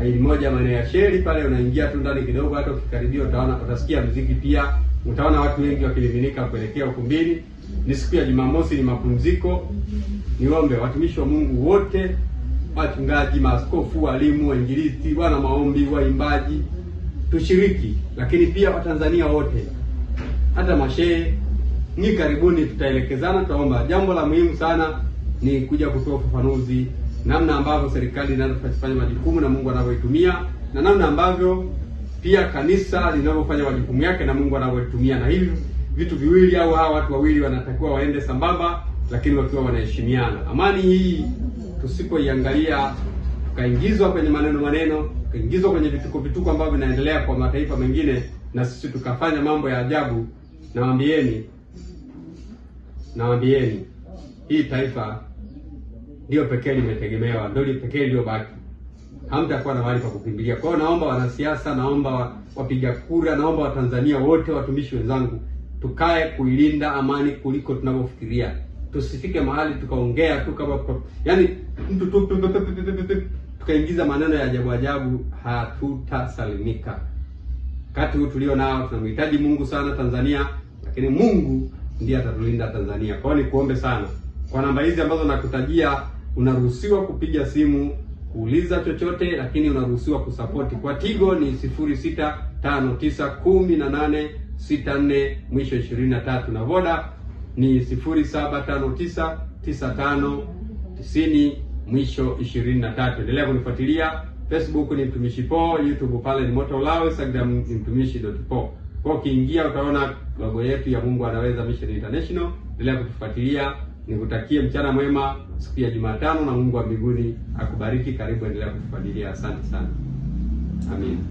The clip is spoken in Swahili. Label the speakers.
Speaker 1: Maili moja maeneo ya Sheli pale, unaingia tu ndani kidogo, hata ukikaribia utaona, utasikia muziki pia, utaona watu wengi wakimiminika kuelekea ukumbini. Ni siku ya Jumamosi, ni mapumziko. Niombe watumishi wa Mungu wote, wachungaji, maaskofu, walimu, wainjilisti, wana maombi, waimbaji, tushiriki, lakini pia Watanzania wote, hata mashehe ni karibuni, tutaelekezana, tutaomba. Jambo la muhimu sana ni kuja kutoa ufafanuzi namna ambavyo serikali inavyofanya majukumu na Mungu anavyoitumia na namna ambavyo pia kanisa linavyofanya majukumu yake na Mungu anavyoitumia, na hivi vitu viwili au hawa watu wawili wanatakiwa waende sambamba, lakini wakiwa wanaheshimiana. Amani hii tusipoiangalia, tukaingizwa kwenye maneno maneno, tukaingizwa kwenye vituko vituko ambavyo vinaendelea kwa mataifa mengine, na sisi tukafanya mambo ya ajabu, nawaambieni, nawaambieni hii taifa ndio pekee limetegemewa, ndio pekee iliyobaki. Hamtakuwa na mahali pa kukimbilia. Kwa hiyo naomba wanasiasa, naomba wapiga kura, naomba Watanzania wote, watumishi wenzangu, tukae kuilinda amani kuliko tunavyofikiria. Tusifike mahali tukaongea tu kama yaani mtu tu tukaingiza maneno ya ajabu ajabu, hatutasalimika. Wakati huu tulio nao tunamhitaji Mungu sana Tanzania, lakini Mungu ndiye atatulinda Tanzania. Kwa hiyo nikuombe sana, kwa namba hizi ambazo nakutajia, unaruhusiwa kupiga simu kuuliza chochote, lakini unaruhusiwa kusapoti. Kwa Tigo ni 06591864 mwisho 23, na Voda ni 07599590 mwisho 23. Endelea kunifuatilia Facebook ni Mtumishi Paul, YouTube pale ni Moto Ulao, Instagram ni mtumishi.paul. Kwa ukiingia utaona logo yetu ya Mungu Anaweza Mission International. Endelea kutufuatilia. Nikutakie mchana mwema siku ya Jumatano, na Mungu wa mbinguni akubariki. Karibu, endelea kutufuatilia. Asante sana, amin.